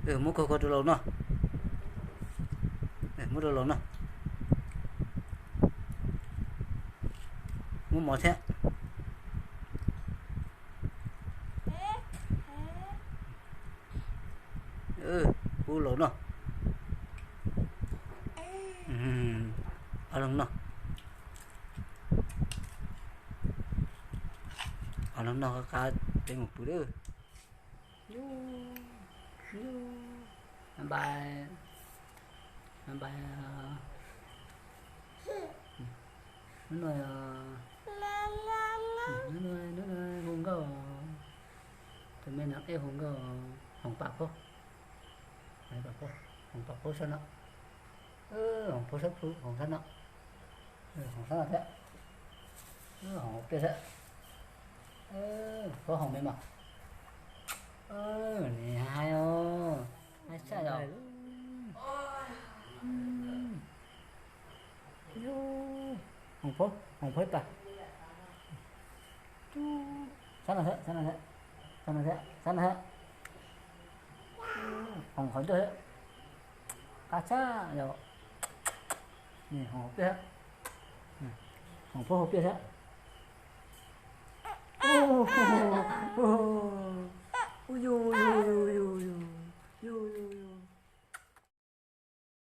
Muab koj koj rau laus noj. Muab rau laus noj. Muab mov thiab. Pub laus noj. Ob leeg noj. Ob leeg noj qab qab peb mus pw lawm. Bye bye. Bye bye. Hnub no, hnub no, hnub no hu nkauj. Tus me nam ej hu nkauj. Hoom Pam Phooj. Hoom Pam Phooj, Hoom Pam Phooj sab no. Hoom Phooj sab plhu, Hoom sab no. Hoom sab no thiab. Hoom piaj thiab. Phooj Hoom me mas. Nws hais os, hais tshaj yom. Hoom Phooj, Hoom Phooj ib pas. Sab no thiab, sab no thiab, sab no thiab, sab no thiab. Hoom qhov ncauj thiab. Qab tshaj yom. Nws Hoom piaj thiab. Hoom Phooj Hoom piaj thiab. Ub, ub, ub, ub, ub, ub.